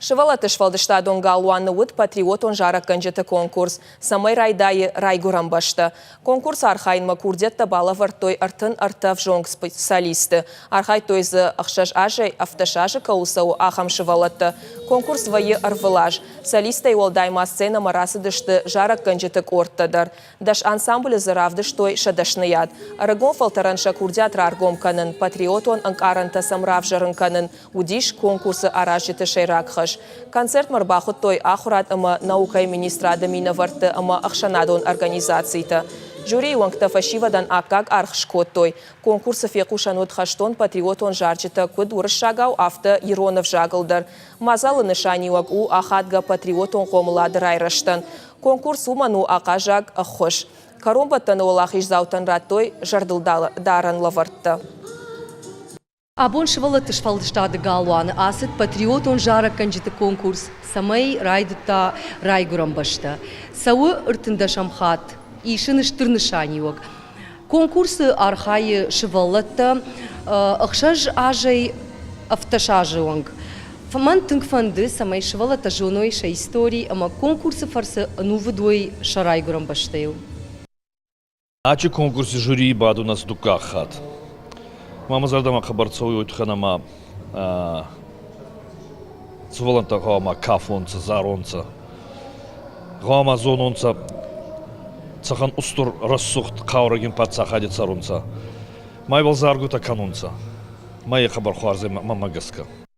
Сывӕллӕтты сфӕлдыстадон галуаны уыд патриотон зарӕггӕнджыты конкурс «Цӕмӕй райдайы райгуырӕн бӕстӕ». Конкурсы архайынмӕ курдиӕттӕ балӕвӕрдтой 33 ӕвзонг специалисты. Архайдтой дзы ӕхсӕз азӕй 17 азы кӕуыл цӕуы, ахӕм сывӕллӕттӕ. Конкурс вӕййы ӕрвылаз. Солисттӕй уӕлдай ма сценӕмӕ рацыдысты зарӕггӕнджыты къордтӕ дӕр. Дӕс ансамблы дзы равдыстой сӕ дӕсныйад. Ӕрыгон фӕлтӕрӕн сӕ курдиат раргом кӕнын, патриотон ӕнкъарӕнтӕ сӕм равзӕрын кӕнын уыдис конкурсы аразджыты сӕйраг хӕс. Концертмӕ ӕрбахуыдтой ахуырад ӕмӕ наукӕйы министрады минӕвӕртты ӕмӕ ӕхсӕнадон организацитӕ. Жюрийы уӕнгтӕ фӕсивӕдӕн аккаг аргъ скодтой. Конкурсы фехъусӕн уыд хӕстон-патриотон зарджытӕ куыд уырыссагау, афтӕ ирон ӕвзагыл дӕр. Мадзалы нысаниуӕг у ахадгӕ патриотон хъомылады райрӕзтӕн. Конкурс уымӕн у ахъаззаг ӕххуыс. Кӕронбӕттӕны уӕлахиздзаутӕн радтой зӕрдылдарӕн лӕвӕрттӕ. Абон сывӕллӕтты сфӕлдыстады галуаны ацыд патриотон зарӕггӕнджыты конкурс «Цӕмӕй райдыдта райгуырӕн бӕстӕ». Цӕуы ӕртындӕсӕм хатт, ис ын стыр нысаниуӕг. Конкурсы архайы сывӕллӕттӕ ӕхсӕз азӕй 17 азы онг. Мӕн тынг фӕнды, цӕмӕй сывӕллӕттӕ зоной сӕ истори ӕмӕ конкурсы фӕрцы ӕнувыд уой сӕ райгуырӕн бӕстӕйыл. Ачи конкурси жюрийи бадун ӕз дуккаг хатт. Ма мӕ зӕрдӕмӕ хъӕбӕр цӕуй уой туххӕн ӕма сувӕллӕнттӕ гъӕуама кафонцӕ, заронцӕ, гъӕуама зононцӕ, цӕхӕн устур рӕсугъд хъаурӕгин паддзахади цӕрунцӕ. Ма ибӕл заргутӕ кӕнунцӕ. Ма е хъӕбӕр хуарз ӕй мӕмӕ гӕсгӕ.